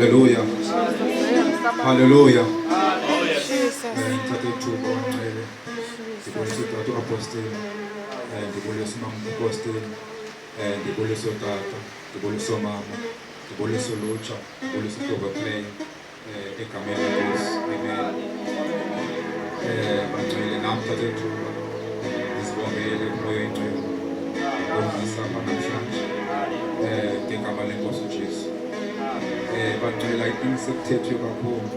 Haleluya. Haleluya. Ngithathe ithuba ngcwele. Ndibulise utata uApostile. Ndibulise umama uApostile. Ndibulise utata, ndibulise umama, ndibulise ulutsha, ndibulise uHlobo Clay. Egameni leNkosi. Amen. Bangcwele nam thathe ithuba ndizibongele kuMoya oyiNgcwele ongisa apha namhlanje ngegama leNkosi uJesu. Bangcwele, I think sekuthethwe kakhulu.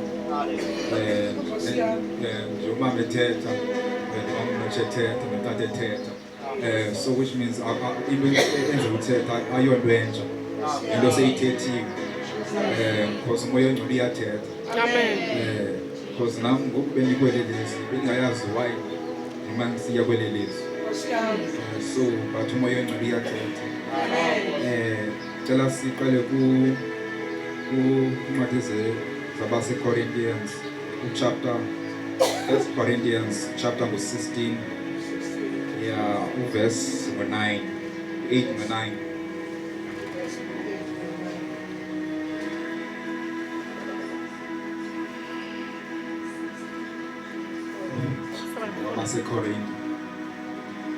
Njengoba bethetha, nomama ethetha, notata ethetha. So which means into enza uthetha ayonto entsha, into seyithethiwe, because uMoya oNgcwele uyathetha. Amen. Because nam ngoku bendikweli lizwe bendingayazi why ndima ndisiya kweli lizwe. So but uMoya oNgcwele uyathetha. Cela siqale ku incwadi zabaseCorinthians, uchapter First Corinthians chapter ngu-16, yeah, uverse ngo-9, 8 ngo-9. BaseKorinte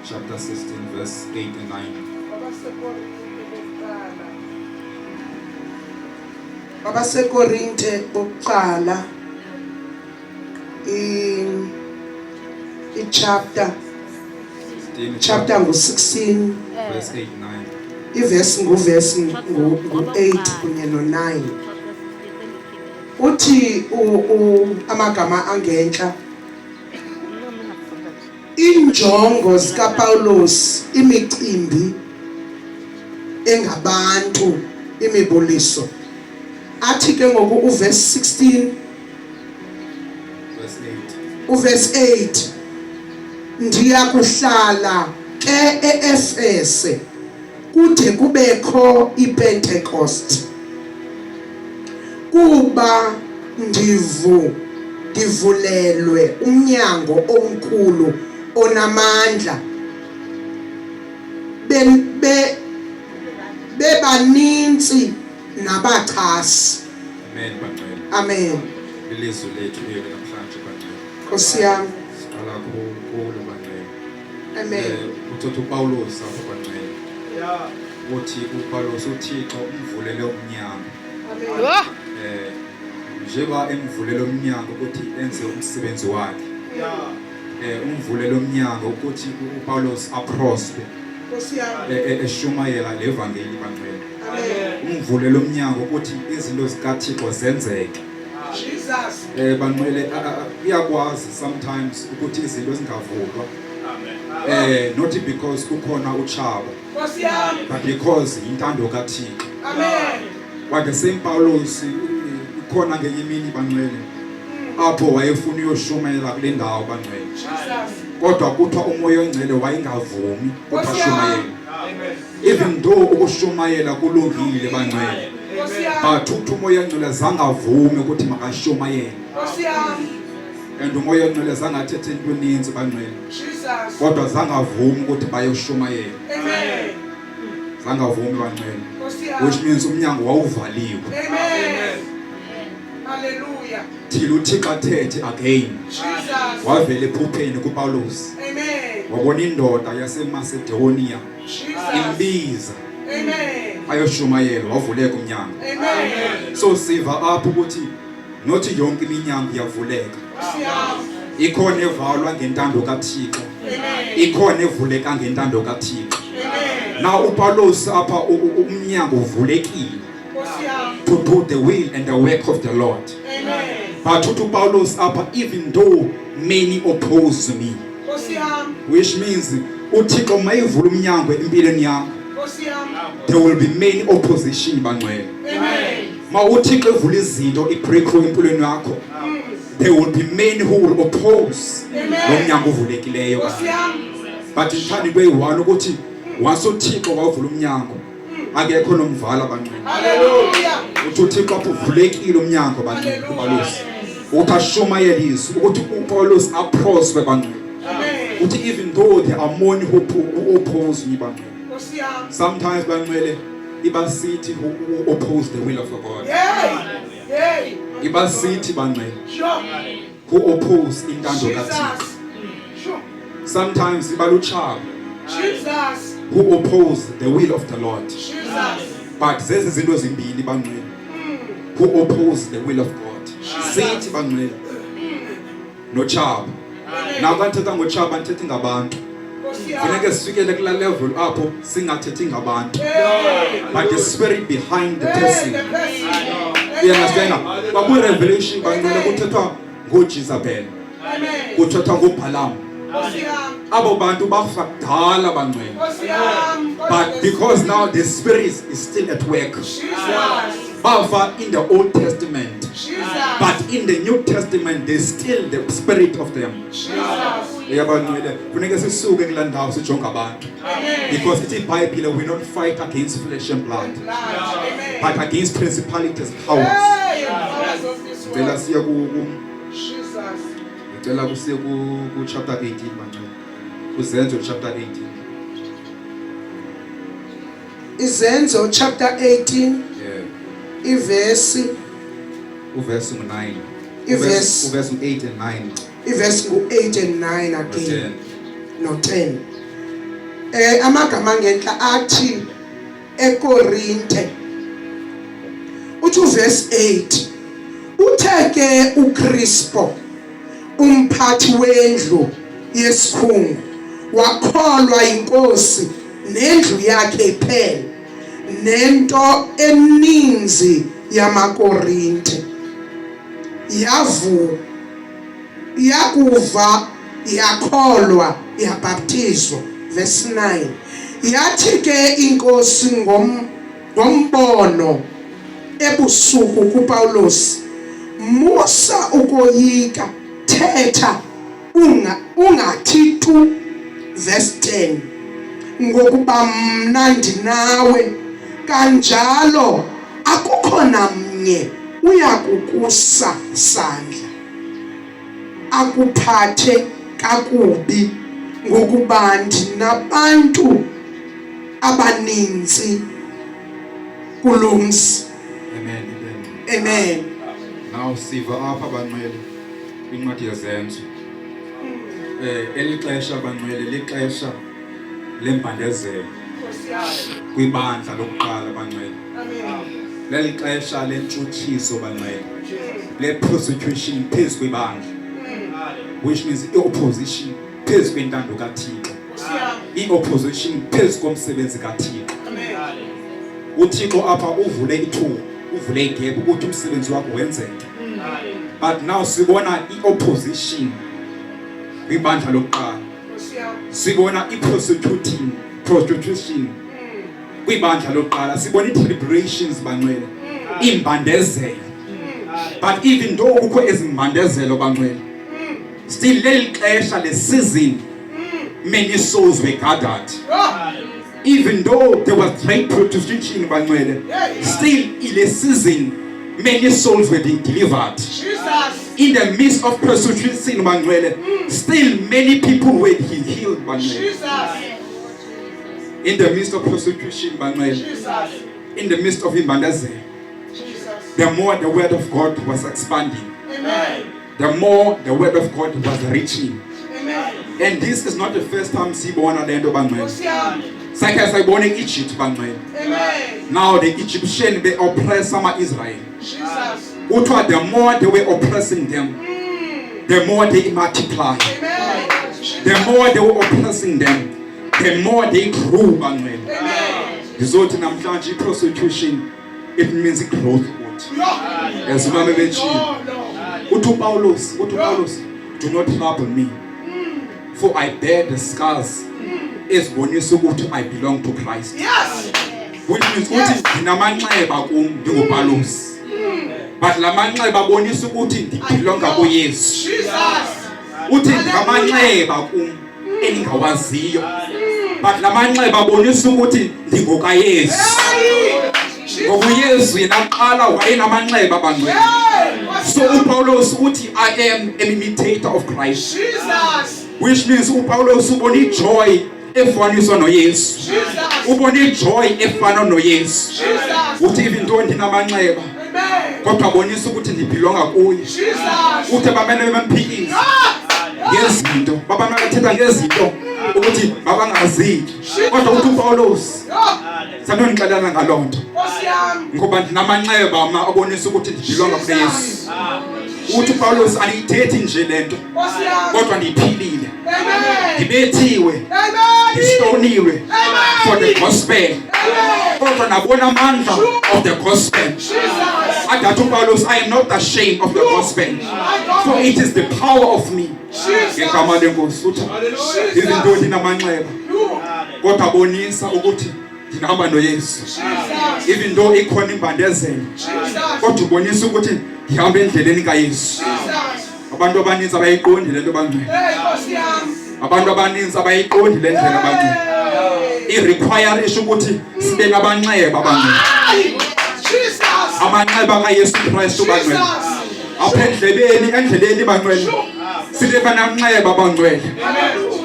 chapter 16 verse 8 and 9. BabaseKorinte bokuqala i chapter 16. Chapter ngu-16. Verse 8 9. Ivesi nguvesi ngu-8 kunye no-9, uthi amagama angentla: injongo zikaPawulos, imicimbi engabantu, imibuliso. Athi ke ngoku uverse 16 verse 8. Uverse 8: ndiya kuhlala ke eEfese kude kubekho iPentecost, kuba ndivulelwe umnyango omkhulu onamandla, bebaninzi nabachasi. Amen, bangcwele. Amen. Ilizwi lethu eli namhlanje, bangcwele. Nkosi yami. Siqala kulo, bangcwele. Amen. Uthatha uPawulos apha, bangcwele. Uthi uPawulos uThixo umvulele umnyango. Amen. Yho! Njengoba emvulele umnyango ukuthi enze umsebenzi wakhe. Umvulele umnyango ukuthi uPawulos aprosper. Nkosi yami. Eshumayela levangeli, bangcwele. Amen. Umvulele umnyango ukuthi izinto zikaThixo zenzeke. Jesus. Bangcwele, uyakwazi sometimes ukuthi izinto zingavulwa. Not because kukhona utshaba, Nkosi yami. but because intando kaThixo. Amen. Kwa the same Paulos ikhona ngenye imini, bangcwele, apho wayefuna uyoshumayela kule ndawo, bangcwele. Jesus. Kodwa kuthiwa uMoya oNgcwele wayengavumi ukuthi Nkosi yami. ashumayele. Even though ukushumayela kulungile, bangcwele. Nkosi yami. But uthi uMoya oNgcwele zangavumi ukuthi makashumayele. Nkosi yami. And uMoya oNgcwele zangathethe into eninzi, bangcwele. Jesus. Kodwa zangavumi ukuthi bayoshumayela. Amen. Zangavumi, bangcwele. Nkosi yami. Which means umnyango wawuvaliwe. Amen. Hallelujah. Till uThixo athethe again. Jesus. Wavela ephupheni kuPawulos. Amen. Wabona indoda yaseMacedonia Jesus. imbiza Amen. ayoshumayela, wavuleka umnyango. Amen. So siva apho ukuthi not yonke iminyango iyavuleka. Nkosi yami. Ikhona evalwa ngentando kaThixo. Amen. Ikhona evuleka ngentando kaThixo. Amen. Now uPawulos apha umnyango uvulekile Nkosi yami. to do the will and the work of the Lord. Amen. But uthi uPawulos apha, even though many oppose me, Nkosi yami. which means uThixo mayivula umnyango empilweni yakho, Nkosi yami. there will be many opposition, bangcwele. Amen. Ma uThixo evula izinto, i-breakthrough empilweni yakho, there will be many who will oppose lo mnyango uvulekileyo. Nkosi yami. But ngithanda into eyi-one ukuthi once uThixo wavula umnyango, akekho nomvala, bangcwele. Hallelujah. Uthi uThixo apho uvulekile umnyango, bangcwele, kuPawulos ukuthi ashumayele izwi, ukuthi uPawulos aprosper, bangcwele. Amen. Uthi even though there are many who oppose me, bangcwele. Nkosi yami. Sometimes, bangcwele, Iba sithi who oppose the will of God. Hey. Hey. Iba sithi bangcwele. Sure. Who oppose intando kaThixo. Sure. Sometimes iba lutshaba. Jesus. Who oppose the will of the Lord. Jesus. But zezi zinto zimbini bangcwele. Who oppose the will of God. Sithi bangcwele. Notshaba. Now xa ndithetha ngotshaba andithethi ngabantu. Funeke sifikele kulaa level apho singathethi ngabantu. But the spirit behind the person. You understand? Kwakwi-Revelation bangcwele kuthethwa ngoJezebel. Kuthethwa ngoBalaam. Abo bantu bafa kudala bangcwele. But because now the spirit is still at work. Bafa in the Old Testament. But in the New Testament there's still the spirit of them. Uyabangcwele funeke sisuke kulaa ndawo sijonge abantu. Because ithi iBhayibhile we don't fight against flesh and blood, but against principalities and powers. Ngicela siye ku ngicela kusiye ku chapter 18 bangcwele. Kuzenzo chapter 18. Izenzo chapter 18. Yeah. Ivesi Uverse ngu-9. Ivesi. Uverse ngu-8 and 9. Ivesi ngu-8 and 9 again. No-10. No-10. Amagama ngenhla athi eKorinte. Uthi uverse 8. Uthe ke uCrispo umphathi wendlu yesikhungu wakholwa inkosi nendlu yakhe iphela nento eninzi yamaKorinte yavu yakuva yakholwa yabhaptizwa. Verse 9 yathi ke inkosi ngombono ebusuku kuPaulos, musa ukoyika, thetha ungathi tu. Verse 10 ngokuba mna ndinawe, kanjalo akukho namnye uyakukusa sandla akuphathe kakubi, ngokuba ndinabantu abaninzi kulomzi. Amen. Amen. Amen. Now siva apha bangcwele kwincwadi yeZenzo. Eli xesha bangcwele lixesha lembandezelo kwibandla lokuqala bangcwele. Leli xesha lentshutshiso bangcwele. Le persecution phezu kwibandla. Which means i-opposition phezu kwentando kaThixo. I-opposition phezu komsebenzi kaThixo. uThixo apha uvule ithuba, uvule igap ukuthi umsebenzi wakho wenzeke. But now sibona i-opposition kwibandla lokuqala. Sibona i-prosecuting prostitution kwibandla lokuqala. Sibona i-tribulations bangcwele. Imbandezelo. But even though kukho ezimbandezelo bangcwele, still leli xesha le season many souls were gathered. Even though there was great prostitution bangcwele, still in the season many souls were being delivered. Jesus. In the midst of persecution bangcwele, still many people were healed bangcwele. Jesus. In the midst of persecution bangcwele, Jesus. in the midst of imbandezelo, Jesus. the more the word of God was expanding, Amen. the more the word of God was reaching. Amen. And this is not the first time sibona le nto bangcwele. Nkosi yami. Sakhe sayibona e-Egypt bangcwele. Amen. Now the Egyptian, they oppress ama-Israel. Jesus. Kuthiwa the more they were oppressing them, the more they multiply. Amen. The more they were oppressing them, the more they grew bangcwele. Amen. Ndizothi namhlanje i-prosecution, it means growth kuthi. Yo. As umama ebetshilo. No, no. Uthi uPaulos, do not trouble me, for I bear the scars ezibonisa ukuthi I belong to Christ. Yes. Which means uthi ndinamanxeba kum ndinguPaulos, but la manxeba abonisa ukuthi ndibelonga kuYesu. Jesus. Uthi ndinamanxeba kum endingawaziyo, but la manxeba abonisa ukuthi ndingokaYesu. Hey. Ngoba uYesu yena kuqala wayenamanxeba bangcwele. Hey. So uPaulos uthi I am an imitator of Christ. Jesus. Which means uPaulos ubona ijoy. efaniswa noYesu, ubona ijoy efana noYesu. Uthi even though ndinamanxeba, kodwa bonisa ukuthi ndibhilonga kuye. Uthi bamele bemphikise ngezinto, babamele bathetha ngezinto ukuthi babangaziki, kodwa uthi uPawulos sanondixelana ngaloo nto, ngoba ndinamanxeba mna abonisa ukuthi ndibhilonga kuYesu. Uthi uPawulos andiyithethi nje le nto, kodwa ndiyiphilile, ndibethiwe, ndistoniwe for the gospel, kodwa nabona amandla of the gospel. Adathi uPawulos, I am not ashamed of the gospel, for it is the power of me. Ngegama lenkosi uthi izinto ndinamanxeba, kodwa bonisa ukuthi ndihamba noYesu. Even though ikhona imbandezelo, kodwa ubonisa ukuthi ndihamba endleleni kaYesu. Abantu abaninzi abayiqondi le nto bangcwele, abantu abaninzi abayiqondi le ndlela bangcwele. I-require isho ukuthi sibe nabanxeba bangcwele, amanxeba kaYesu Kristu bangcwele, apha endlebeni, endleleni bangcwele, sibe bananxeba bangcwele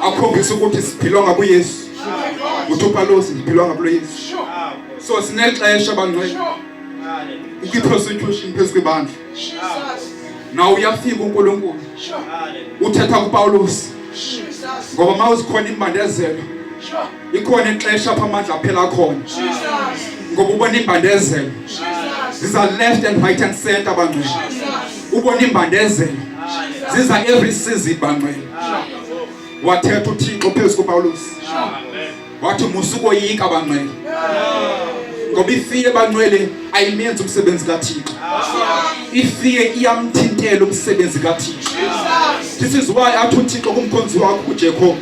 akhombisa ukuthi siphilonga kuYesu. Uthi uPawulos ndiphilonga kulo Yesu. So sinexesha bangcwele, ikwi-prosecution phezu kwebandla. Naw uyafika uNkulunkulu uthetha kuPawulos, ngoba uma uzikhona imbandezelo, ikhona ixesha apha amandla aphela khona, ngoba ubona imbandezelo ziza left and right and center bangcwele, ubona imbandezelo ziza every season bangcwele. Wathetha uThixo phezu kuPawulos wathi musukoyika bangcwele, ngoba ifiye bangcwele ayimenzi umsebenzi kaThixo, ifiye iyamthintela umsebenzi kaThixo. This is why athi uThixo kumkhonzi wakho uJacob,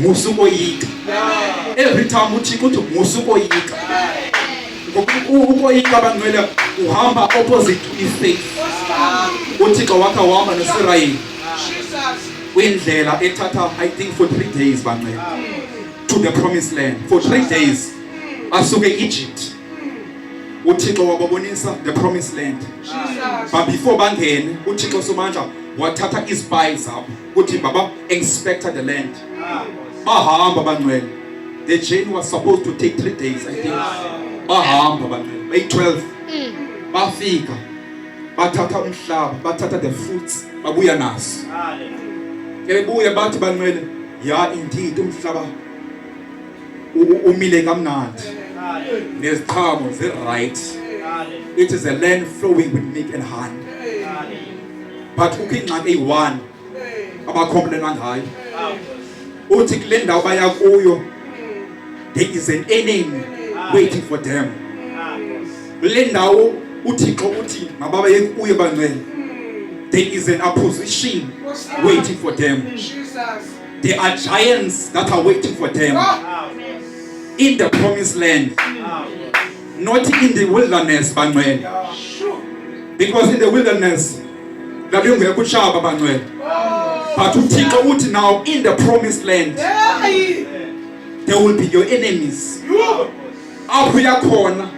musukoyika. Every time uThixo uthi musukoyika, ngoba ukoyika bangcwele uhamba opposite to ifaith. uThixo wakhe wahamba noSirayeli kwindlela ethatha I think for 3 days bangcwele to the promised land. For 3 days basuke eEgypt, uThixo wababonisa the promised land. But before bangene, uThixo Somandla wathatha ispies zabo ukuthi baba inspector the land. Bahamba bangcwele, the journey was supposed to take 3 days I think. Bahamba bangcwele, bayi-12, bafika bathatha umhlaba, bathatha the fruits, babuya naso. Ke buye bathi bangcwele, ya, indeed umhlaba umile kamnandi, neziqhamo zi-right, it is a land flowing with milk and honey. But kukho ingxaki eyi-one abacomplaina ngayo. Uthi kule ndawo baya kuyo, there is an enemy waiting for them. Kule ndawo uThixo uthi mababe kuyo bangcwele, there is an opposition waiting for them. There are giants that are waiting for them in the promised land, not in the wilderness bangcwele, because in the wilderness labengekho utshaba bangcwele, but uThixo uthi now in the promised land there will be your enemies. Apho uyakhona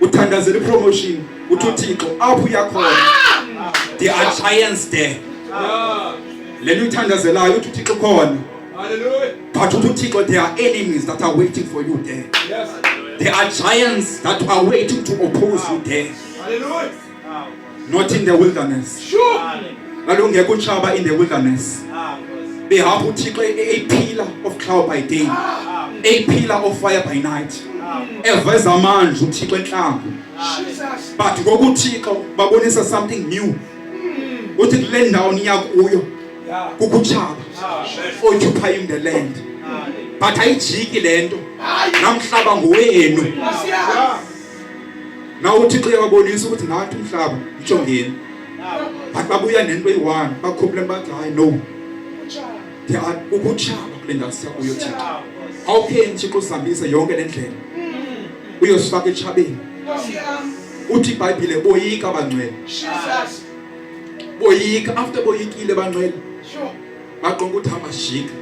uthandazela ipromotion, uthi uThixo apho uyakhona there are giants there. Lento uyithandazelayo, uthi uThixo khona, but uthi uThixo there are enemies that are waiting for you there. There are giants that are waiting to oppose you there. Not in the wilderness. Lalungekho utshaba in the wilderness. Behamba uThixo a pillar of cloud by day, a pillar of fire by night, eveza amandla uThixo entlango. But ngoku uThixo babonisa something new, uthi kule ndawo niya kuyo kukho utshaba occupying the land, but ayijiki le nto, namhlaba ngowenu. Na uThixo uyababonisa ukuthi nathi umhlaba mjongeni, but babuya nento eyi-one, bakhuphule bathi hayi no, there are kukho utshaba kule ndawo siya kuyo. Thixo, how can Thixo usihambise yonke le ndlela uyosifaka etshabeni? Uthi iBhayibhile boyika bangcwele, boyika. After boyikile bangcwele, baqonga ukuthi amajika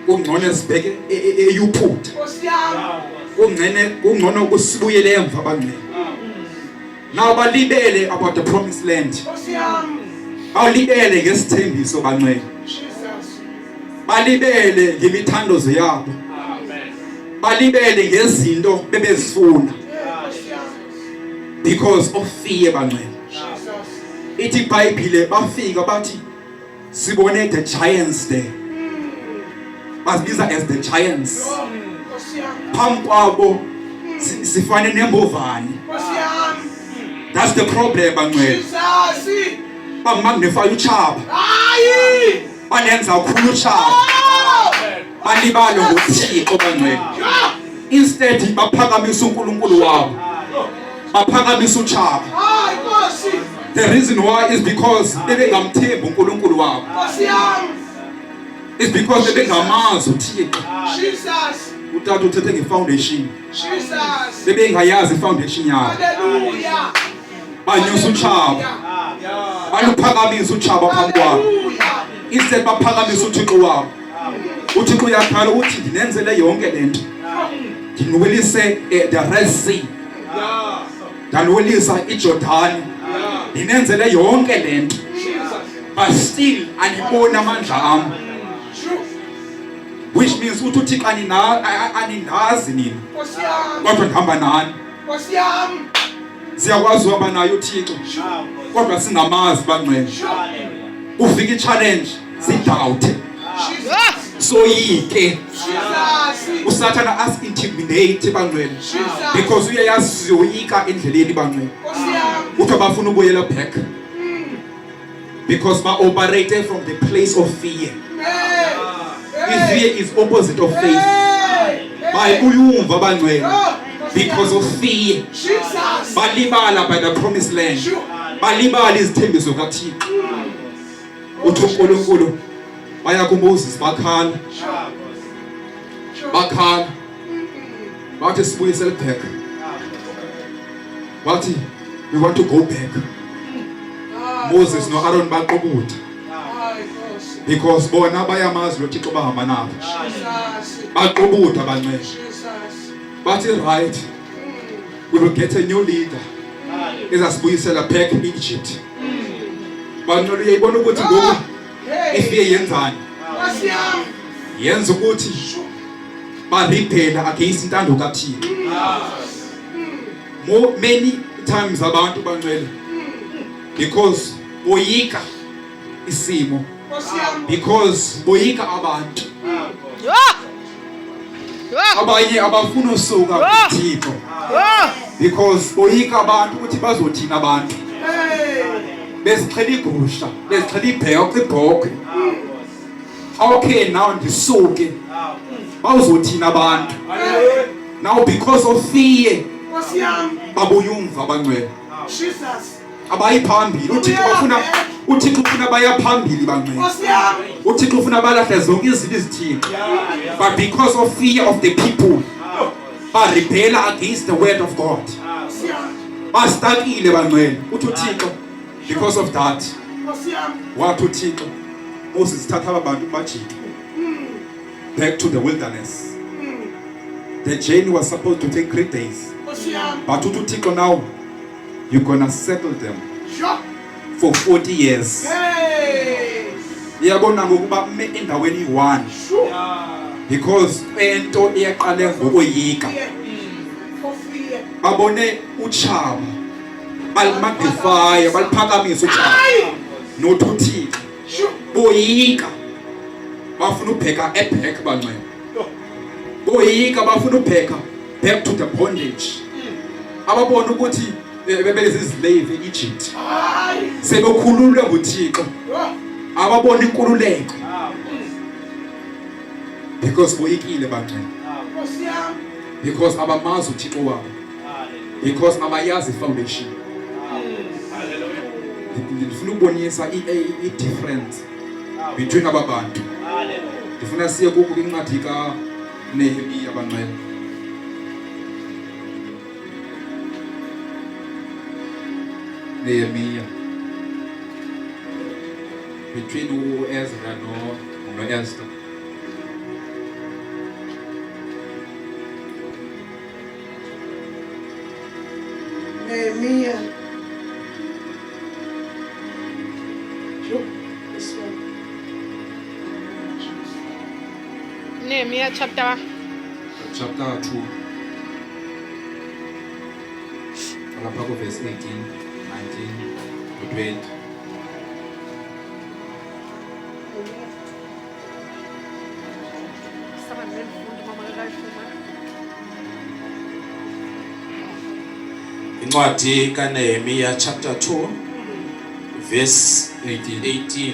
kungcono sibheke eYiphutha, kungcono kusibuyele emva bangcwele. Now balibele about the promised land, bawulibele ngesithembiso bangcwele. Balibele ngemithandozo yabo. Balibele ngezinto bebezifuna. Because of fear bangcwele. Ithi iBhayibhile bafika bathi sibone the giants there. Bazibiza as the giants. Phambi kwabo sifane nembovane. That's the problem bangcwele. Bamagnify utshaba. Hayi! Balenza ukhulu utshaba. Balibale ngoThixo bangcwele. Instead baphakamisa uNkulunkulu wabo. Baphakamisa utshaba. Hayi Nkosi. The reason why is because bebengamthembi uNkulunkulu wabo. Nkosi yami. It's because bebengamazi uThixo. Jesus. Utata uthethe ngefoundation. Jesus. Bebengayazi ifoundation yabo. Hallelujah. Banyusa utshaba. Baluphakamisa utshaba phambi kwabo. Hallelujah. Instead baphakamisa uThixo wabo. uThixo uyakhala uthi ndinenzele yonke le nto. Ndiniwelise the Red Sea. Ndaniwelisa iJordani. Ndinenzele yonke le nto. But still andiboni amandla am. Which means uthi uThixo anindazi nina. Nkosi yami. Kodwa ndihamba nani. Nkosi yami. Siyakwazi uhamba naye uThixo. Kodwa singamazi bangcwele. Ufika i-challenge sidoubt. Soyike. Jesus. uSathana as intimidate bangcwele. Jesus. Because uyayazi siyoyika endleleni bangcwele. Nkosi yami. Uthi abafuna ubuyela back. Because ba operate from the place of fear. Hey. Fear is opposite of faith. Hey. Bayibuyumva bangcwele. Oh, Because of fear. Jesus. Balibala by the promised land. Balibala izithembiso kaThixo. Uthi uNkulunkulu baya kuMoses bakhala. Bakhala. Bathi sibuyisele back. Bathi we want to go back. Moses no Aaron baqobuda. Hayi Nkosi. Because bona bayamazi lo Thixo bahamba nabo. Jesus. Baqobuda bancele. Jesus. Bathi right. We will get a new leader. Ezasibuyisela back in Egypt. Bancele uyayibona ukuthi ngoku Hey. ifear yenzani? Nkosi yami. Yenza ukuthi barebel against intando kaThixo. More many times abantu bancele because boyika isimo, Nkosi yami. because boyika abantu. Abanye abafuna usuka kuThixo because boyika abantu ukuthi bazothina abantu. Hey. Bezixhela igusha, bezixhela ibhokwe ibhokwe. Okay, now ndisuke. Bawuzothina abantu. Now because of fear Nkosi yami. babuyumva bangcwele. Jesus. Abayi phambili. uThixo bafuna uThixo ufuna baya phambili bangcwele. Nkosi yami. uThixo ufuna balahle zonke izinto izithixo. But because of fear of the people, ba rebel against the word of God. Nkosi yami. Bastakile bangcwele. Uthi uThixo because of that Nkosi yami. wathi uThixo Moses thatha aba bantu bajike back to the wilderness. The journey was supposed to take 3 days. Nkosi yami. But uthi uThixo now you're gonna settle them Sure. for 40 years. Hey. Iyabona ngokuba ume endaweni one Sure. because ento iyaqale ngokoyika. Fear. For fear. Babone utshaba balimagnify baliphakamisa utshaba Hayi. not uThixo. Sure. Boyika bafuna ubheka eback bangcwele. Boyika bafuna ubheka back to the bondage. Ababona ukuthi bebelezi slave eEgypt. Hayi. Sebekhululwe nguThixo. Oh. Ababona inkululeko. Because boyikile bangcwele. Nkosi yami. Because abamazi uThixo wabo. Because abayazi foundation. Ndifuna ukubonisa i-difference between aba bantu. Ndifuna siye kuko kwincwadi kaNehemiya bangcwele. Nehemiya. Between uEzra no Esther. Nehemiah. Sure. This one. Nehemiah chapter Chapter 2 lapha ku verse 18, 19 to 20. Incwadi kaNehemiya chapter 2 verse 18. 18.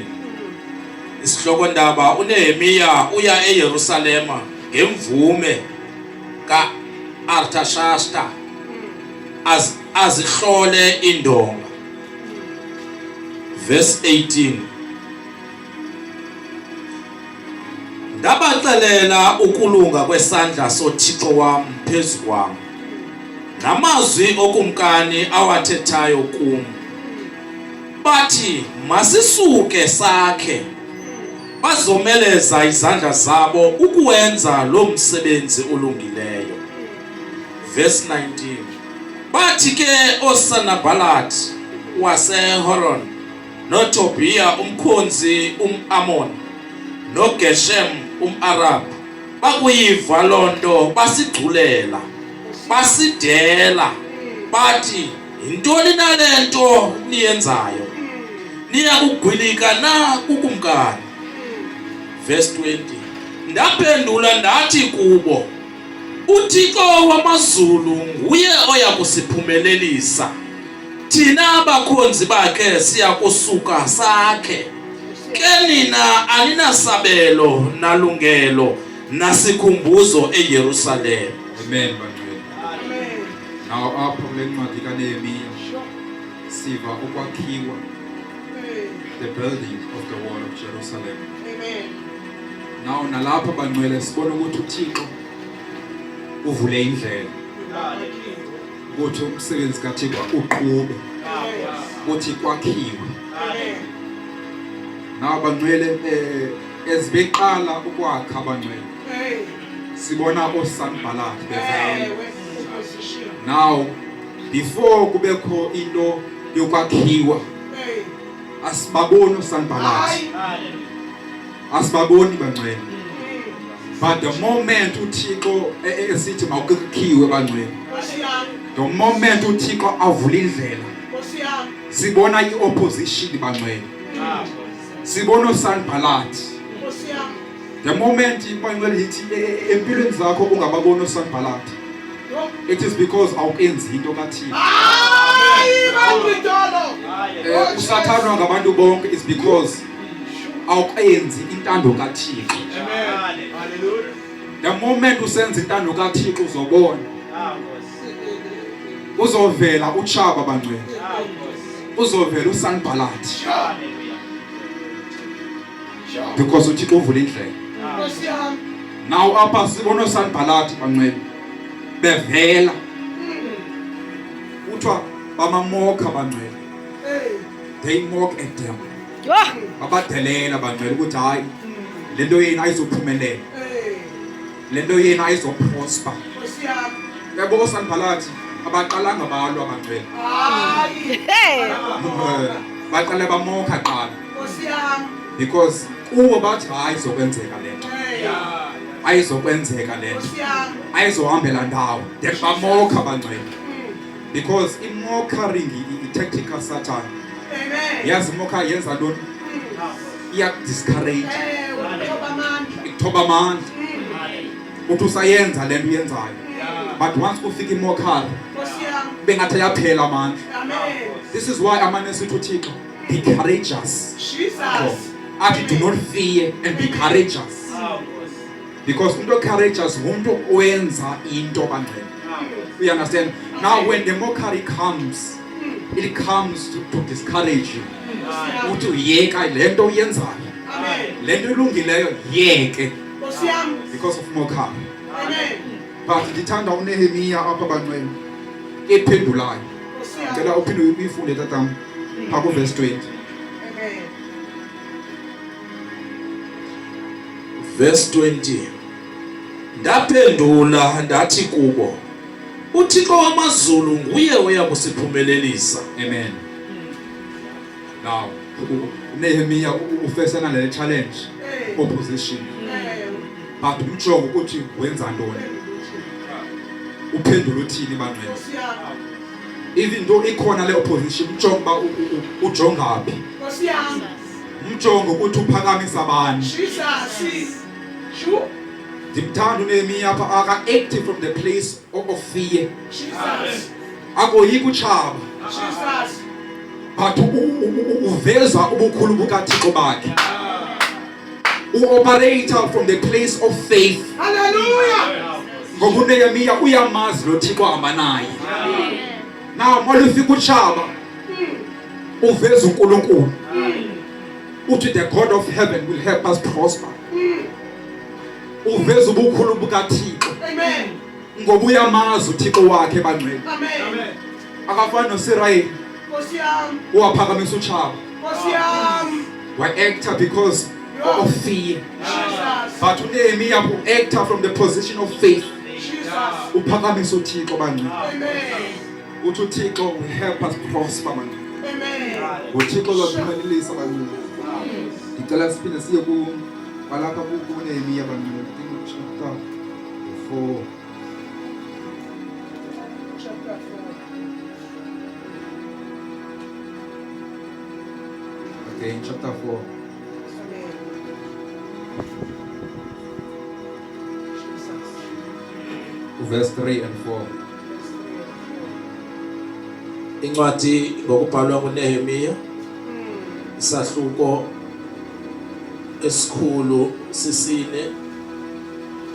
Isihloko ndaba uNehemiya uya eYerusalema ngemvume kaArtashashta azihlole indonga. Verse 18. Ndabaxelela ukulunga kwesandla soThixo wam phezu kwam, namazwi okumkani awathethayo kum. Bathi, masisuke sakhe. Bazomeleza izandla zabo ukuwenza lo msebenzi ulungileyo. Verse 19. Bathi ke oSanabhalati waseHoron noTobiya umkhonzi umAmon noGeshem umArab bakuyiva loo nto basigculela basidela bathi, yintoni na le nto niyenzayo? Niya kugwilika na kukumkani? Verse 20. Ndaphendula ndathi kubo, uThixo wamazulu nguye oya kusiphumelelisa. Thina abakhonzi bakhe siya kusuka sakhe. Ke nina aninasabelo nalungelo nasikhumbuzo eYerusalem. Amen bangcwele. Amen. Now apha kule ncwadi kaNehemiya siva ukwakhiwa, the building of the wall of Jerusalem. Amen. Now nalapha bangcwele sibona ukuthi uThixo uvule indlela ukuthi umsebenzi kaThixo uqhube, ukuthi kwakhiwe. Amen. Now bangcwele, ezibeqala ukwakha bangcwele, Hey. sibona oSanbalat bevela. Ewe, opposition. Now before kubekho into yokwakhiwa, Hey. asibaboni oSanbalat, Hayi. asibaboni bangcwele, but the moment uThixo esithi mawukhiwe bangcwele, Nkosi yami. the moment uThixo avula indlela, Nkosi yami. sibona i-opposition bangcwele, sibona oSanbalat. Nkosi yami. The moment bangcwele yithi empilweni zakho ungababoni oSanbalat, Yo. it is because awukenzi into kaThixo. Hayi, bangidolo. Usathandwa ngabantu bonke is because awukenzi intando kaThixo. The moment usenza intando kaThixo, uzobona uzovela utshaba bangcwele, uzovela uSanbalat, because uThixo uvula indlela. Nkosi yami. Now apha sibona oSanbalat bangcwele bevela, kuthiwa bamamocka bangcwele. Hey. They mock at them, Yho! babadelela bangcwele ukuthi hayi, lento yenu ayizophumelela, Hey. lento yenu ayizoprosper. Nkosi yami. Yabo, oSanbalat abaqalanga balwa bangcwele. Hayi. Hey! Baqale bamocka qala, Nkosi yami. because kubo bathi hayi, izokwenzeka lento, Hey. ayizokwenzeka lento, Nkosi yami. ayizohambela ndawo. Then bamocka bangcwele, because i-mockery i-tactic kaSatan. Amen. Yazi imockery yenza ntoni? Iyakudiscourage. Ewe, uthoba amandla. Ikuthoba amandla uthi usayenza le nto uyenzayo, but once kufika imockery, Nkosi yami. bengathi ayaphela amandla. Amen. This is why amane sithi uThixo, be courageous. Jesus. Athi, do not fear and be courageous, because umuntu courageous ngumuntu owenza into bangcwele. You understand? Now when the mockery comes, it comes to discourage you, uthi uyeka le nto uyenzayo, Amen. le nto ilungileyo yeke, Nkosi yami. because of mockery. Amen. But ndithanda uNehemiya apha bangcwele ephendulayo. Nkosi yami. Cela uphinde uyifunde tatam phaa kuverse 20. Amen. Verse 20. Ndaphendula ndathi kubo, uThixo wamazulu nguye oya kusiphumelelisa. Amen. Now uNehemiya ufacena le challenge, Hey. opposition, Ewe. But umjongo ukuthi wenza ntoni, uphendula uthini bangcwele. Even though ikhona le opposition, umjongo uba ujonga phi, umjongo ukuthi uphakamisa bani. Ndimthanda uNehemiya apha, aka-active from the place of fear, akoyika utshaba, but uveza ubukhulu bukaThixo bakhe, u-operator from the place of faith. Hallelujah. Ngoba uNehemiya uyamazi lo Thixo ahamba naye. Now malufika utshaba, uveza uNkulunkulu, uthi the God of heaven will help us prosper. Uveza ubukhulu bukaThixo. Amen. Ngoba uyamazi uThixo wakhe bangcwele. Amen. Akafani noSirayeli Nkosi yami. owaphakamisa utshaba, Nkosi yami. wa-actor because of fear. Jesus. But uNehemiya u-actor from the position of faith, Jesus. uphakamisa uThixo bangcwele. Amen. Uthi uThixo will help us prosper bangcwele. Amen. UThixo uzaphumelelisa bangcwele. Ndicela siphinde siye ku kwalapha kuNehemiya bangcwele, I think chapter 4. Chapter 4. Again, chapter 4. Amen. Jesus. Verse 3 and 4. Verse 3 and 4. Incwadi ngokubhalwa nguNehemiya, isahluko esikhulu sisine,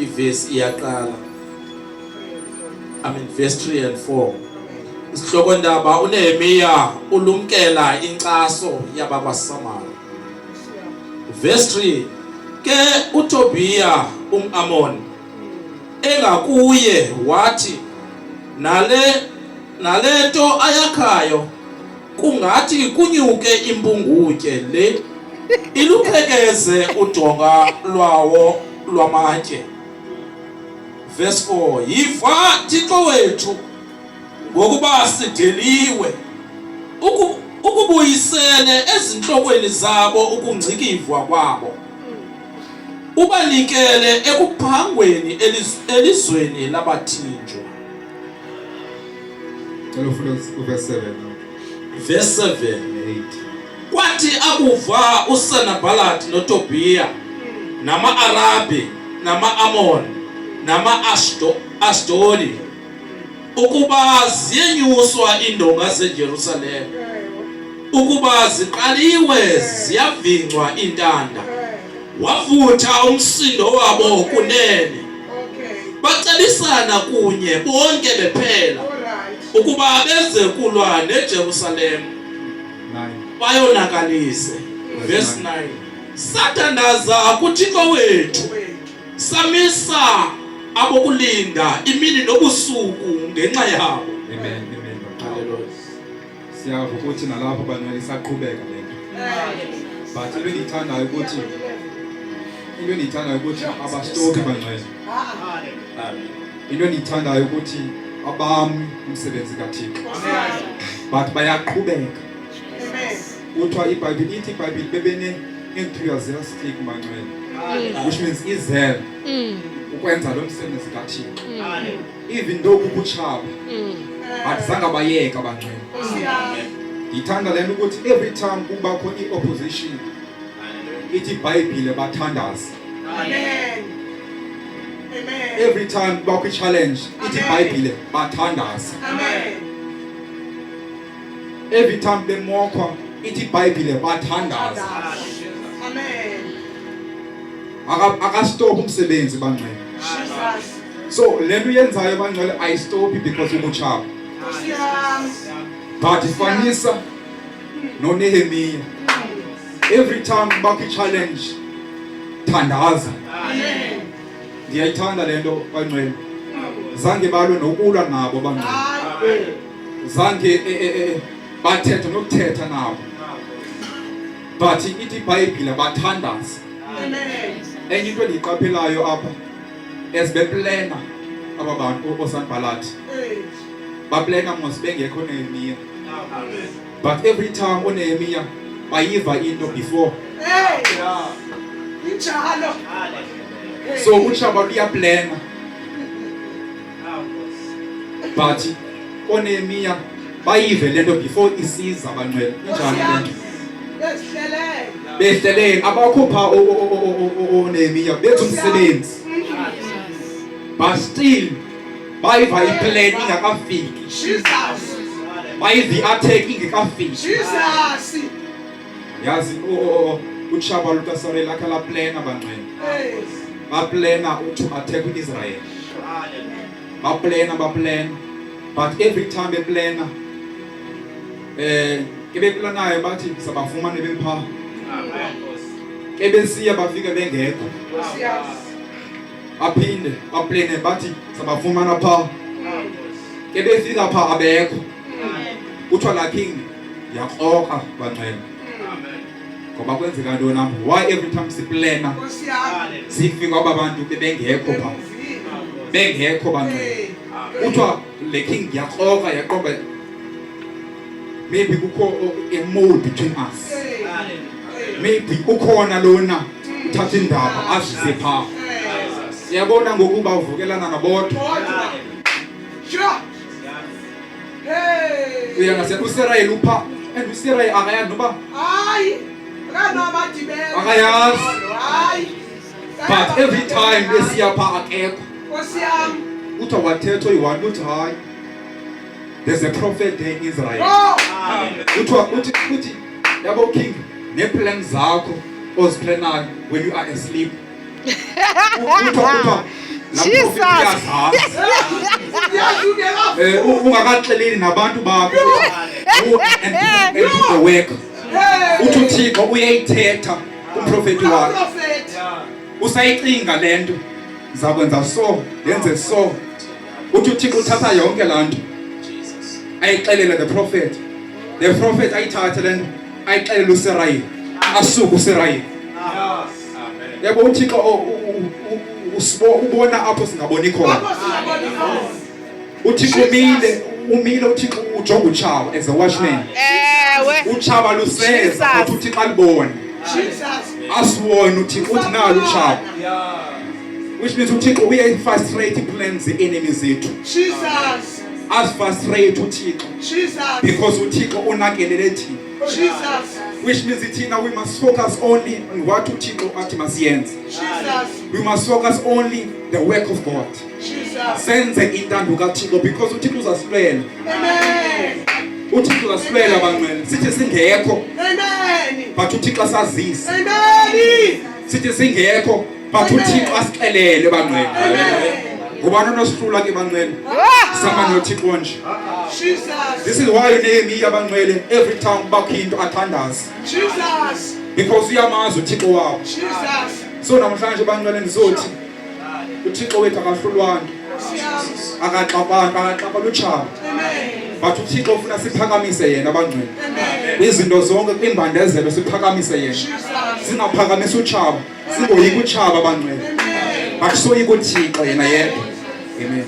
ivesi iyaqala, 3 and 4. I mean verse 3 and 4. Isihloko ndaba, uNehemiya ulumkela inkcaso yabakwaSamari. Verse 3: ke uTobiya umAmon engakuye wathi, nalento ayakhayo kungathi kunyuke impungutye le iluqhekeze udonga lwawo lwamatye. Verse 4: yiva, Thixo wethu, ngokuba sideliwe, ukubuyisele ezinhlokweni zabo ukungcikivwa kwabo, ubanikele ekuphangweni elizweni labathinjwa. Cela ufunde uverse 7 now. Verse 7. And 8. Kwathi akuva uSanabalati noTobiya nama-Arabi nama-Amon nama-Ashdodi ukuba ziyenyuswa iindonga zeJerusalem, ukuba ziqaliwe ziyavingcwa iintanda, wavutha umsindo wabo kunene. Bacebisana kunye bonke bephela ukuba beze kulwa neJerusalem, 9. bayonakalise. Verse 9: sathandaza kuThixo wethu, samisa abokulinda imini nobusuku ngenxa yabo. Amen. Amen. Hallelujah. Siyava ukuthi nalapho bangcwele isaqhubeka lento. But into endiyithandayo ukuthi abastophi bangcwele. Amen. Into endiyithandayo ukuthi abami umsebenzi kaThixo. But bayaqhubeka. Kuthiwa iBhayibhile, ithi iBhayibhile bebene enthusiastic bangcwele. Which means i-zeal ukwenza lo msebenzi kaThixo. Even though kukutshaba, but zange bayeka bangcwele. Ndithanda le nto ukuthi every time kubakho i-opposition, ithi iBhayibhile bathandaza. Amen. Amen. Every time kubakho i-challenge, ithi iBhayibhile bathandaza. Amen. Every time bemokhwa, ithi iBhayibhile bathandaza. Amen. Akastophi umsebenzi bangcwele. Jesus. So le nto uyenzayo bangcwele ayistophi because ubutshaba. Nkosi yami. But ifanisa noNehemiya, every time kubakho i-challenge, thandaza. Amen. Ndiyayithanda le nto bangcwele, zange balwe nokulwa nabo bangcwele. Hayi. Zange bathethe nokuthetha nabo, but ithi iBhayibhile bathandaza. Amen. Enye into endiyiqaphelayo apha, as beplana aba bantu oSanbalati, Hey. baplana mos bengekho Nehemiya, but every time uNehemiya bayiva into before. Hey. Injalo. So utshaba luyaplana, but oNehemiya bayive le nto before isiza, bangcwele. Injani le nto? Behlelele abakhupha oNehemiya bethu umsebenzi, but still bayiva iplan ingakafiki, bayiva i-attack ingekafiki. Yazi, utshaba lukaSirayeli lakhe laplana, bangcwele, baplana to attack uIsrael, baplana, baplana, but every time beplana, ke beplanayo bathi sabafumane bepha, ke besiya bafike bengekho, baphinde baplane bathi sabafumana pha, ke befika pha abekho. Kuthiwa la king yakroka, bangcwele, ngoba kwenzeka ntoni apho? Why every time siplana sifika aba bantu bebengekho pha, bengekho, bangcwele? Kuthiwa le king yakroka, yaqomba maybe kukho a mole between us, maybe ukhona lona uthatha indaba azise pha. Siyabona ngokuba uvukelana nabodwa. Uyangase uSirayeli upha and uSirayeli akayazi noba Hayi, akanabadibene. Akayazi. Hayi. But every time besiya pha akekho. Nkosi yami. Kuthiwa wathetha oyi-one, uthi hayi, there's a prophet there in Israel. Oh! Kuthiwa uthi yabo king, nee-plan zakho oziplanayo when you are asleep, kuthiwa laa prophet Jesus. uyazazi. Yazi ungeka. Ungakaxeleli nabantu bakho. Go and do the work. Hey. Uthi uThixo uyayithetha kumprofeti wakhe. Prophet. Usayicinga le nto, ndizakwenza so, ndenze so. Uthi uThixo uthatha yonke laa nto ayixelele the prophet, the prophet ayithathe le nto ayixelele uSirayeli, asuke uSirayeli. Yabo, uThixo ubona apho singaboni khona. Apho singaboni khona. UThixo umile, umile uThixo, ujonga utshaba as a watchman. Ewe. Utshaba luseza, Jesus. but uThixo alibone. Jesus. Asiwone uThixo, uthi nalo utshaba, which means uThixo uyayi-frustrate ii-plans ze-enemy zethu. Jesus. Azifrustrate uThixo Jesus. because uThixo unakelele thina, Jesus. which means thina we must focus only on what uThixo athi masiyenze. Jesus. We must focus only the work of God. Jesus. Senze intando kaThixo because uThixo uzasilwela. Amen. UThixo uzasilwela, bangcwele. Sithi singekho, Amen. but uThixo asazise. Amen. Sithi singekho, but uThixo asixelele, bangcwele. Amen. Ngubani onosihlula ke, bangcwele? Sihamba noThixo nje. Jesus. This is why uNehemiya, bangcwele, every time kubakho into athandaze Jesus. because uyamazi uThixo wabo. Jesus. So namhlanje, bangcwele, ndizothi uThixo wethu akahlulwa nto, akaxabani, akaxaba lutshaba, Amen. but uThixo ufuna siphakamise yena, bangcwele. Amen. Kwizinto zonke, kwimbandezelo, siphakamise yena. Jesus. Singaphakamisi utshaba, singoyiki utshaba, bangcwele, Amen. but soyika uThixo yena yedwa. Amen.